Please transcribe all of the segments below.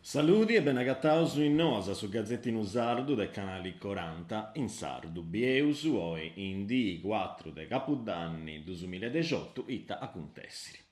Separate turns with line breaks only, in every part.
Saludi e benagataus in Noas, su gazetinu sardu de Canali Coranta in sardu. Bieus oi in dii cuatru de capudanni dusumiladexiotu ita acuntessiri.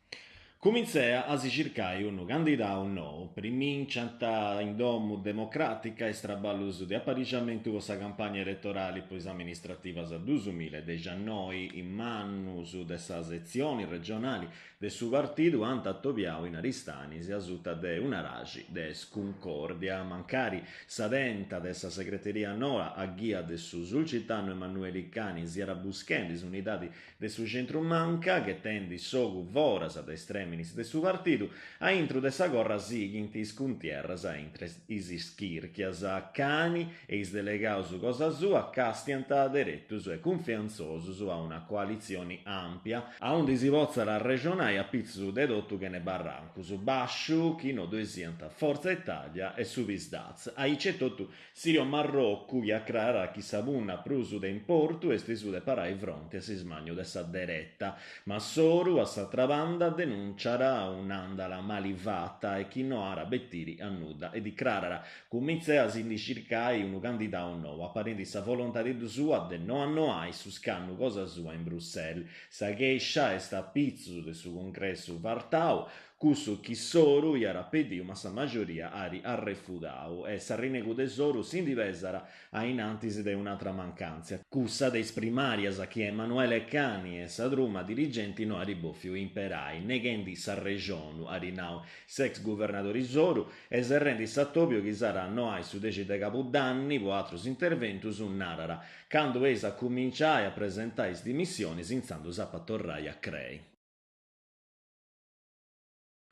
Cumintzat a si circai unu candidau nou, priminciant in domu democràtica is traballus de aparixamentu po sa campagna eletorali po is amministrativas dusumiladexianoi. Is mannus de sa setzioni regionali de su partidu ant atobiau in Aristanis asuta de un'araxi de scuncòrdia, mancari sa tenta de sa segreteria noa a ghia de su sulcitanu Emanueli Cani siat buschendi s'unidadi de su centru-manca, ghetendi s'ogu foras de is trèminis de su partidu, a intru de sa corra sighint is cuntierras intre is ischìrchias. Cani e is delegaus cosa sua càstiant deretus e cunfiantzosus a una coalitzioni àmpia, aundi si potzat arrexonai a pitzus de totu chene barrancus, bàsciu chi no ddoi siant Fortza Italia e su Psd'Az. Aici etotu Sirio Marrocu chi acrarat chi sa punna prus de importu est su de parai fronti a s'ismagnu de sa dereta, ma Soru a s'atra banda denunciat un'àndala mali fata e chi no at a betiri a nudda e dicrarat cumintzat a si ndi circai unu candidau nou, aparendi sa volontadi sua de no annoai su scannu cosa sua in Bruxelles. Sa chèscia est a pitzus de su cungressu fartau, Cussu chi Soru iat pediu ma sa majoria at arrefudau e s'arrinegu de Soru si ndi pesat a in antis de un'atra mancàntzia, cussa de is primàrias chi Emanuele Cani e sa truma dirigenti no ant bòfiu imperai, neghendi s'arrexonu, at nau s'ex guvernadori Soru, e serrendi s'atòbiu chi s'at a annoai su dexi de cabudanni po atrus interventus, narat, Candu eis a cuminciai a presentai is dimissionis intzandus apu a torrai a crei.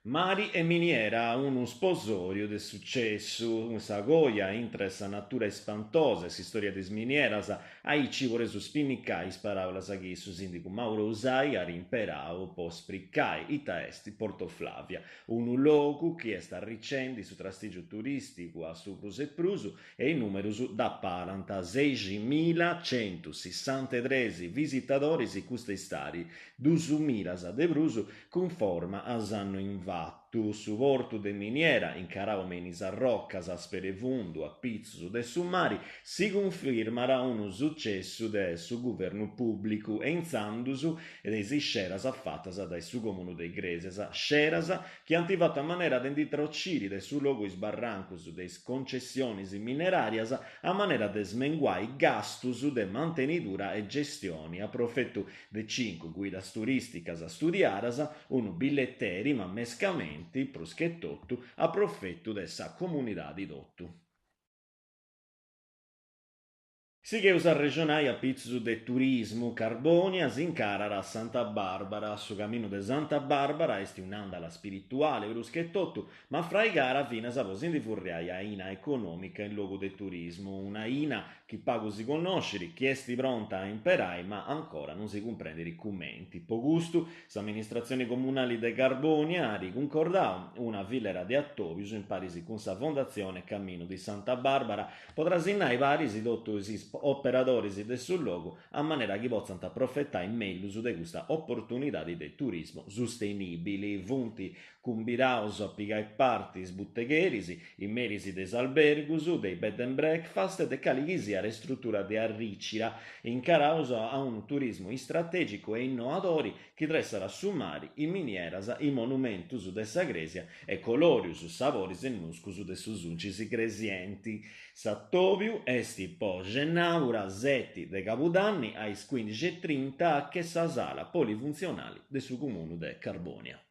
Mari e miniera, unu sposòriu de sucessu, sa coja intre sa natura ispantosa e s'istòria de is minieras, aici podeus spinnicai is paràulas chi su sìndigu Mauro Usai at imperau po spricai ita est Porto Flavia, unu logu chi est arricendi su trastìgiu turìsticu a su prus e prus e is nùmerus dd'aparant, seiximilacentusissantetres visitadoris custa istadi, dusumilas de prus cunforma a s'annu invatu. Su portu de Miniera, incarau me in is arrocas a sperevundu a pitzus de su mari, si cunfirmat unu sucessu de su guvernu pùblicu e intzandus de is sceras fatas dae su Comunu de Igrèsias, sceras chi ant fatu a manera de ndi trociri de su logu is barrancus de is concessionis mineràrias a manera de smenguai gastus de mantenidura e gestioni a profetu de cincu guidas turìsticas studiadas, unu billeteri ma mescamenti, prus che totu, a profetu de sa comunidadi totu. Sigheus a arrexonai a pitzus de turismu, Carbònia s'incarat a Santa Barbara. Su caminu de Santa Barbara est un'àndala spirituale prus che totu, ma fraigada finas po si ndi furriai aina econòmica in logu de turismu, un'aina chi pagu si connoscit, chi est pronta a imperai ma ancora non si cumprendit cumenti. Po custu s'amministratzioni comunali de Carbònia at cuncordau una filera de atòbius in paris cun sa Fondazione Cammino di Santa Barbara po trasinnai paris totu is operadoris de su logu a manera chi potzant aprofetai mellus de custa oportunidadi de turismu sustenìbili. Funt Cumbidaus a pigai parti is butegheris, is meris de is albergus, de is bed and breakfast e de cali chi siat istrutura de arricida, incaraus a unu turismu istratègicu e innoadori chi tressat su mari, is minieras, is monumentus de sa crèsia e colorius, saboris e nuscus de su Sulcis Igresienti. S'atòbiu est po xenàbura seti de cabudanni a is cuindixi e trinta a che sa sala polifuntzionali de su Comunu de Carbònia.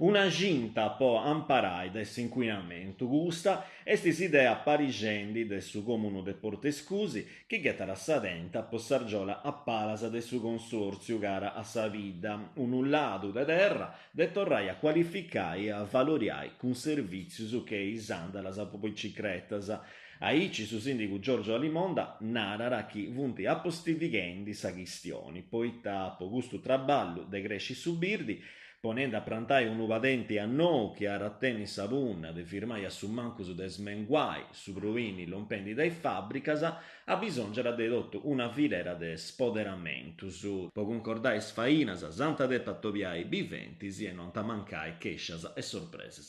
Una cinta po amparai de s'incuinamentu, custa est s'idea aparixendi de su Comunu de Portescusi chi ghetat sa tenta po s'argiola a palas de su Consòrtziu cara a sa bidda, unu ladu de terra de torrai a cualificai e avaloriai cun servìtzius che is àndalas po bicicretas. Aici su sìndigu Giorgio Alimonda narat chi funt apostivighendi sa chistioni, poita po custu traballu de cresci su birdi. Ponendi a prantai unu padenti a nou chi at a tenni sa punna de firmai a su mancus de smenguai su pruini lompendi dae is fàbricas, abisòngiat de totu una filera de spoderamentus. Po cuncordai is fainas s'ant a depi atobiai biventis e no ant a mancai chèscias e sorpresas.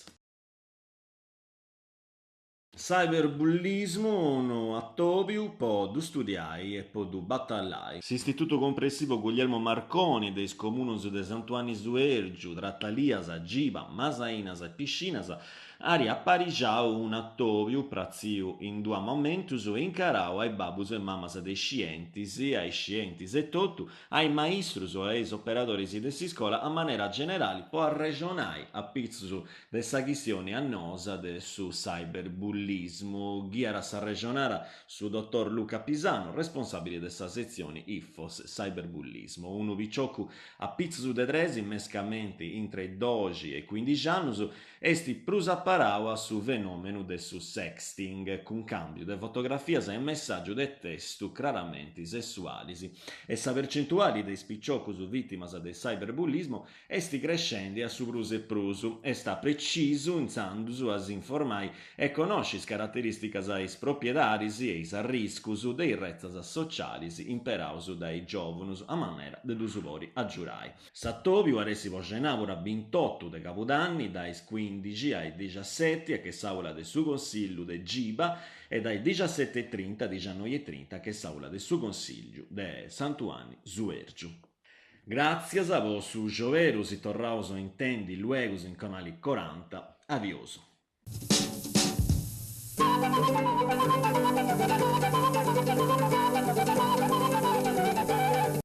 Cyberbullismu, unu atòbiu po ddu studiai e po ddu batallai. S'Istitutu Compressivu Guglielmo Marconi de is comunus de Santu 'Anni Suèrgiu, Tratalias, Giba, Masainas e Piscinas at aparixau un'atòbiu pratziu in duas momentus e incarau a is babbus e mamas de is scientis, a is scientis etotu, a is maistrus e a is operadoris de s'iscola a manera generali po arrexonai a pitzus de sa chistioni annosa de su cyberbullismu. Ghiat s'arrexonada su dotor Luca Pisano, responsàbili de sa setzioni IFOS Cyberbullismo. Unu piciocu a pitzus de trexi, mescamenti intre is doxi e cuindixi annus, est prus aparau a su fenòmenu de su sexting, cuncàmbiu de fotografias e messàgius de testu craramenti sessualis, e sa percentuali de is piciocus vìtimas de cyberbullismo est crescendi a su prus e prus. Est a precisu, intzandus, a s'informai e connosci is caraterìsticas, is propiedadis e is arriscus de is retzas socialis imperaus dae is giòvunus a manera de ddus podi agiurai. S'atòbiu at essi po cenàbura bintotu de cabudanni dae is cuindixi a is dixaseti a che s'àula de su Consillu de Giba e dae is dixaseti e trinta a dixannoi e trinta a che s'àula de su Consìgliu de Santu 'Anni Suèrgiu. Gràtzias po su scioberu, si torraus a intendi luegus in Canali Coranta. Adiosu.